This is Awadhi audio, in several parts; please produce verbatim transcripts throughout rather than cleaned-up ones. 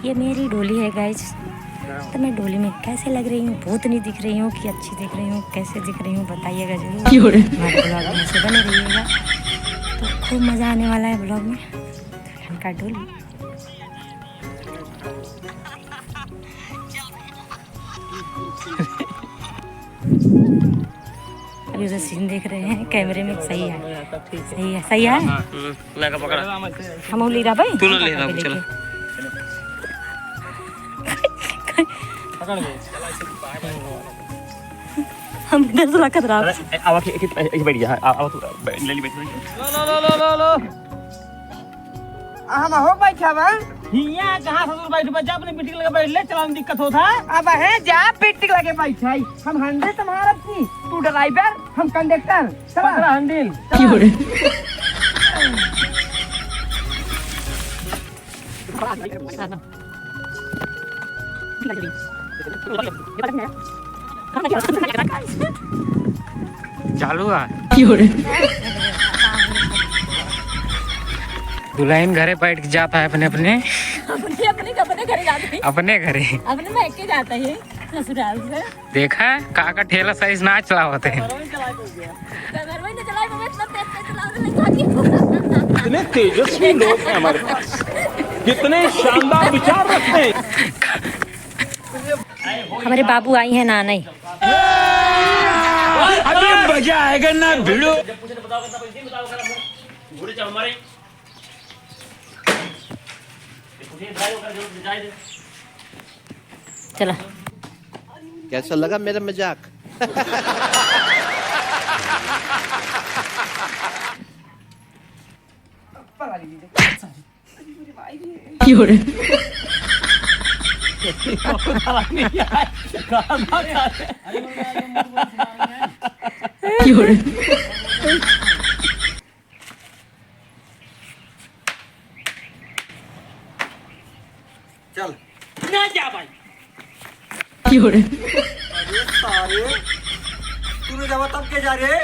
ये मेरी डोली है गाइस। तो मैं डोली में कैसे लग रही हूँ, भूतनी दिख रही हूँ कि अच्छी दिख रही हूँ, कैसे दिख रही हूँ, बताइएगा जरूर। क्यों रे? हमारे ब्लॉग में से बने रहिएगा। तो खूब मज़ा आने वाला है ब्लॉग में। हल्का डोली। अभी उधर सीन देख रहे हैं कैमरे में। सही है, सही है, सही है। हम्म, लगा पकड़ा। हम ले रहा भाई। तू ना ले रहा, चलो। हम इधर से रखत रहा। अरे, अब आके एक, एक, एक बैठ गया। अब तू ले ली, बैठ, बैठ। लो, लो, लो, लो, लो, लो। आ, हम हो बैठा बा। हियाँ कहाँ ससुर बैठ बा? जा अपने बिटिक लगे बैठ ले, चलान दिक्कत होत है। अब है जा बिटिक लगे बैठ है। हम handle तुम्हारा की, तू driver, हम conductor। चला। पकड़ा handle। क्यों रे? चालू है। क्यों रे? दुल्हन घरे बैठ के जाता है अपने, अपने। अपने, अपने, अपने घरे जाते हैं। अपने घरे। अपने मायके जाता है ससुराल से। देखा, का का ठेला सही से ना चलावत है। कमरवा ही ना चलाए, बाबा, इतना तेज तेज चलावे ले जाके। इतने तेजस्वी लोग हैं हमारे पास, कितने शानदार विचार रखते हैं। हमारे बाबू आई हैं ना, नहीं। अभी मजा आएगा ना भिड़ो। चला। कैसा लगा मेरा मजाक? क्यों रे? क्यों रे? चल। ना जा भाई। क्यों रे? अरे सारे, तू ना जावा तब के जा रे?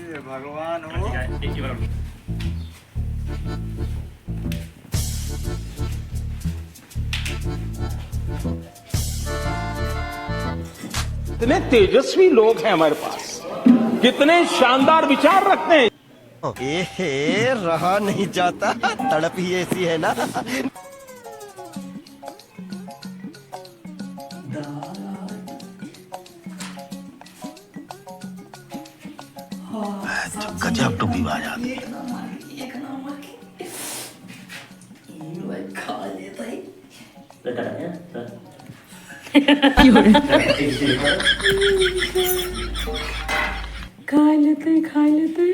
ये भगवान हो। इतने तेजस्वी लोग हैं हमारे पास, कितने शानदार विचार रखते हैं। एहे, रहा नहीं जाता, तड़प ही ऐसी है ना। जो गजब टुकी बाज आती है। खा लेते, खा लेते।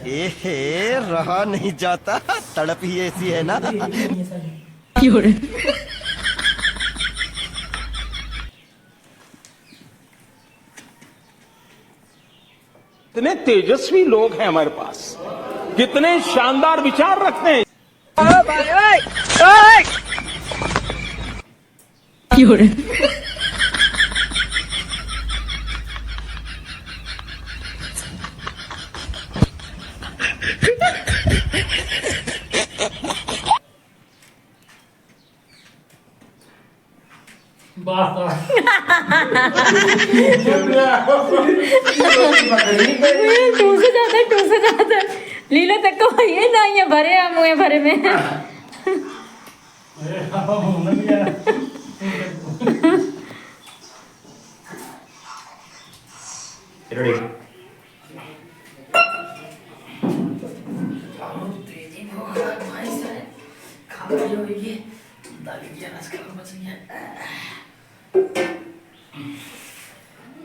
एहे, रहा नहीं जाता, तड़प ही ऐसी है ना। इतने तेजस्वी लोग हैं हमारे पास, कितने शानदार विचार रखते हैं। टूसे जाता है, टूसे जाता है। लीला तक को ये ना, ये भरे हम हुए भरे में।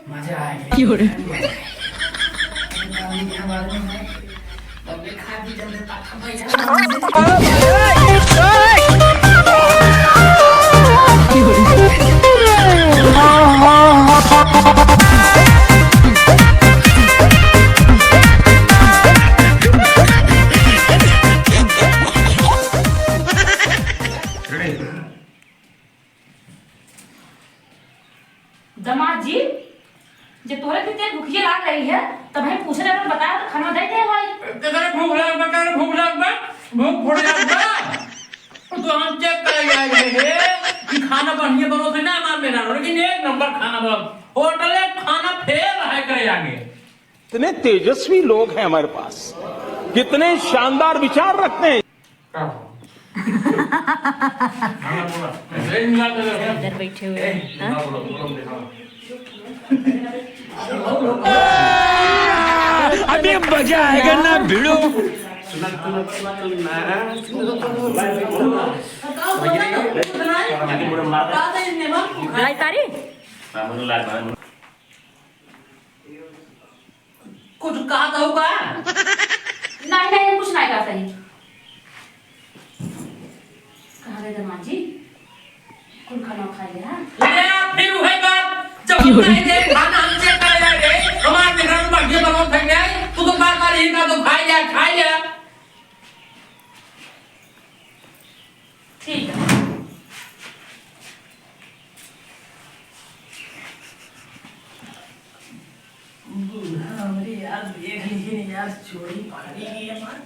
मजा आ गया। क्यों रे? मजा आ गया। दमाद जी, जे तोहरे के तेज भुखिए लाग रही है, तब हम पूछे जाकर बताया तो खाना दे दे भाई। तेरे भूख लाग बा, तेरे भूख लाग बा, भूख फोड़ लाग बा। तो हम चेक करे आए रहे कि खाना बढ़िया बनत है ना हमार मेहरारू, लेकिन एक नंबर खाना बनत। होटल में खाना फेल है करे आगे। इतने तेजस्वी लोग हैं हमारे पास, कितने शानदार विचार रखते हैं। इधर बैठे हुए हैं, हाँ? अभी मजा आएगा ना भिड़ो। लाइकारी? कुछ कहत हऊ का? नहीं, नहीं, कुछ नहीं कहत हई। कहाँ गए दमाद जी? कुल खाना खा लिया? ले, फिर वही बात। जब हम कहे थे, खाना हम चेक करे जाए रे, हमार मेहरारू बढ़िया बनत है रे, तू तो बार-बार यही कहा तो खाई जा, खाई जा। ठीक है। बूढ़ा हमरे यार देख लिहिन यार, चोरी पकड़ी गई हमार।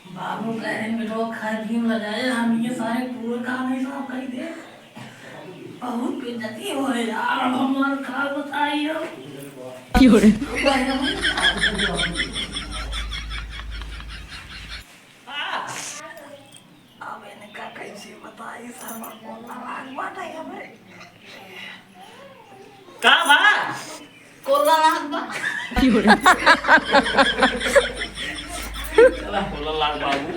बाबू कह रहे, "बेटवा खाए पीए में लगाए, हम ये सारे पूरे काम ही साफ कर दे।" बहुत बेइज्जती हो है यार, अब हमार का बताई हम। क्यों रे? अब इनका कैसे बताई, शर्मा कोल्ला लाग बाटे हमें। का बा? कोल्ला लाग बा। चला, कोल्ला लाग बाबू।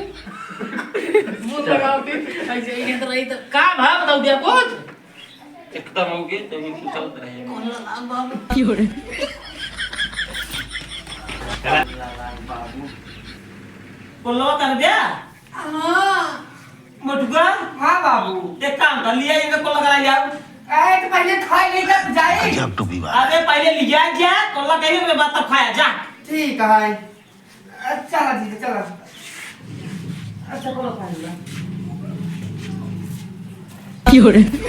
मुंह लगाओ फिर, ऐसे ही कहत रही तो। का बा, बताओ दिया कुछ? एकदम हो गए, तो ये पूछत रहे। कोल्ला लाग बाबू। कोल्ला लाग बाबू। कोल्ला कर दिया? हाँ। मोटुआ? हाँ बाबू। एक काम कर, लिया, इनका कोल्ला करा जाओ। ए, तो पहले खाई ले, तब जाई। गजब टोपी बा। अरे, पहले लिया जा, कोल्ला कहीं के बाद तब खाया जा। ठीक है। अच्छा जीजा, चला। अच्छा, कोल्ला खा लिया। क्यों रे?